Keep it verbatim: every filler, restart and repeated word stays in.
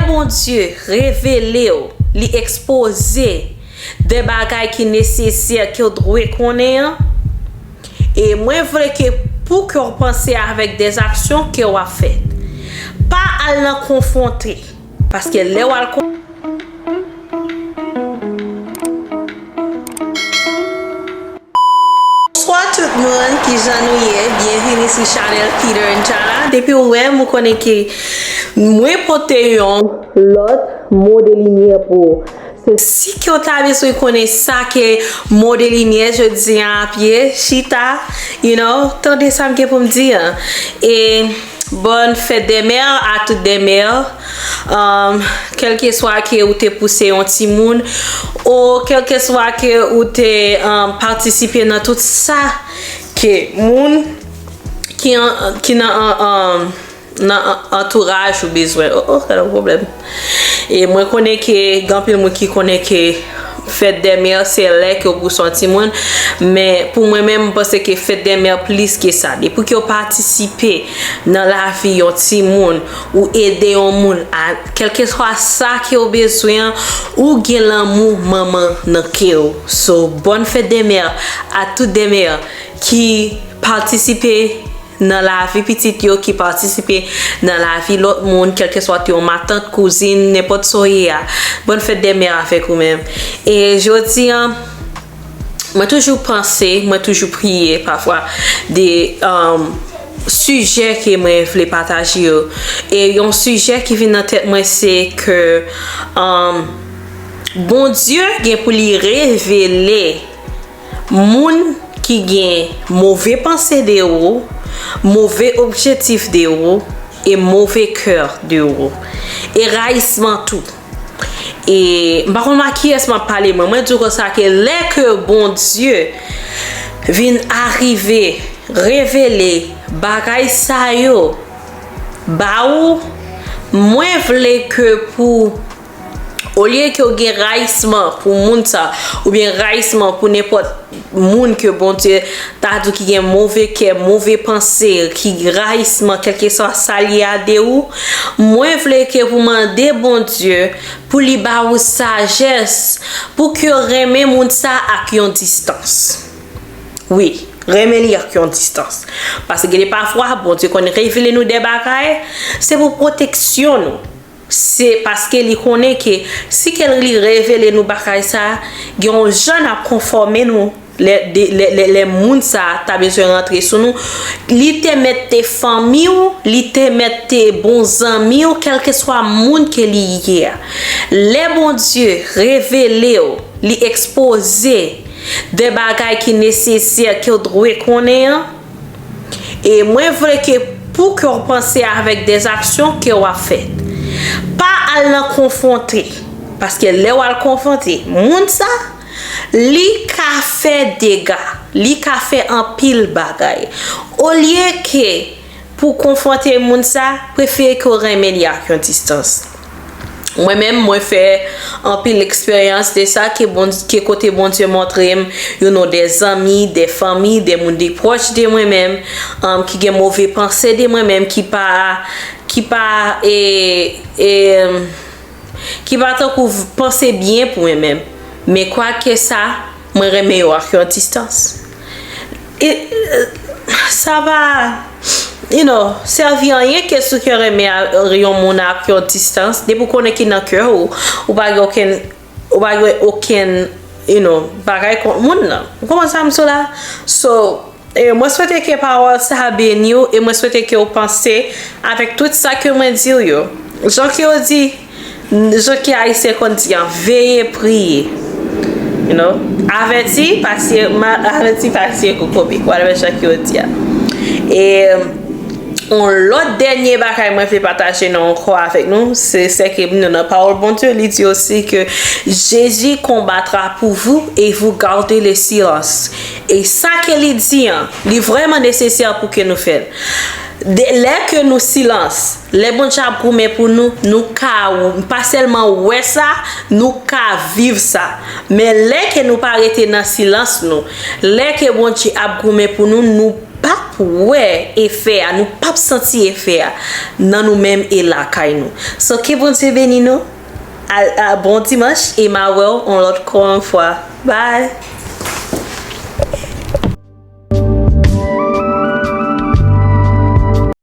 Bondye revele w, li ekspoze de bagay ki nesesè ke w dwe konnen an. E mwen vle ke pou ke w panse avèk de aksyon ke w ap fè. Pa al nan konfwonte. Paske lè w al kon- Bonswa tout moun, kijan nou ye? Byenvini sou chanèl Peter and Jana. Depi w wè m, ou konnen ke mwen pote yon lòt mo de limyè pou ou. Se si ke w ta bezwen konnen sa ke mo de limyè jodi a ap ye, chita, you know, tande sa m gen pou m di an. E Bonne fête des mères à toutes des mères. Um, kèlkeswa ke ou te pouse yon timoun, ou kèlkeswa ke ou te um, patisipe nan tout sa ke moun ki, an, ki nan, an, an, nan an- antouraj ou bezwen. Oh, oh, gade yon pwoblèm. E mwen konnen ke gen anpil moun ki konnen ke fèt dè mè se lè ke w pouse yon timoun, men pou mwen menm, m panse ke fèt dè mè plis ke sa. Depi ke w patisipe nan lavi yon timoun, ou ede yon moun a kèlkeswa sa ke w bezwen an, ou gen lanmou manman nan kè w. So, bonne fête des mères à toutes des mères ki patisipe nan lavi pitit yo, ki patisipe nan lavi lòt moun, kèlkeswa te yon matant, kouzin, nenpòt sa w ye a. Bonne fête des mères avèk ou menm. E jodi an, mwen toujou panse, mwen toujou priye pafwa de um, sijè ke mwen vle pataje yo. E yon sijè ki vin nan tèt mwen se ke um, Bondye gen pou li revele moun ki gen move panse de ou, move objektif de ou, e move kè de ou, e rayisman tou. E m pa konn a kiyès m ap pale, mwen, mwen di w konsa ke lè ke Bondye vin arive revele bagay sa yo ba ou, mwen vle ke pou olye ke w gen rayisman pou moun sa, oubyen rayisman pou nenpòt moun ke Bondye ta di w ki gen move kè, move panse, ki rayisman, kèlkeswa sa l ye a de ou, mwen vle ke pou mande Bondye pou li ba ou sajès, pou ke w renmen moun sa ak yon distans. Wi, renmen li ak yon distans. Paske gen de pafwa, Bondye konn revele nou de bagay, se pou pwoteksyon nou. Se paske li konnen ke si ke li revele nou bagay sa, gen yon jan n ap konfòme nou lè, de, lè, lè, lè moun sa ta bezwen rantre sou nou. Li te mèt te fanmi w, li te mèt te bon zanmi w, kèlkeswa moun ke li ye a. Lè Bondye revele w, li ekspoze de bagay ki nesesè ke w dwe konnen an, e mwen vle ke pou ke w panse avèk de aksyon ke w ap fè. Pa al nan konfwonte. Paske lè w al konfwonte moun sa, li ka fè dega, li ka fè anpil bagay. Olye ke pou konfwonte moun sa, prefere ke w renmen li ak yon distans. Mwen menm, mwen fè anpil eksperyans de sa ke, bon, ke kote Bondye montre m, you know, de zanmi, de fanmi, de moun de pwòch de mwen menm, um, ki gen move panse de mwen menm, ki pa, ki pa, e, e, ki pa tankou v- panse byen pou mwen menm. Men kwake sa, mwen renmen yo ak yon distans. E, e, sa pa, you know, sèvi anyen ke si w renmen a- yon moun ak yon distans, depi w konnen ki nan kè w, ou pa gen okenn, ou pa gen okenn, you know, bagay kont moun nan. Ou konprann sa m sou la? So, e, mwen swete ke pawòl sa beni w e mwen swete ke w panse avèk tout sa ke mwen di w yo. Jan ke yo di, jan ke Ayisyen konn di an, veye priye. You know? Avèti, pa siye, ma- avèti, pa siye kou kobe. Whatever jan ke yo di a. E yon lòt dènye bagay mwen vle pataje nan ankò avèk nou, se, se ke nou nan pawòl Bondye, li di osi ke Jésus combattra pour vous et vous gardez le silence. E sa ke li di an, li vrèman nesesè pou ke nou fè l. De- lè ke nou silans, lè Bondye ap goumen pou nou, nou ka w- pa sèlman wè sa, nou ka viv sa. Men lè ke nou pa rete nan silans nou, lè ke Bondye ap goumen pou nou, nou p ap wè efè a, nou p ap santi efè a nan nou menm e lakay nou. So, ke Bondye beni nou. A, a, bon dimanch, e m a wè w yon lòt kou yon fwa. Bye!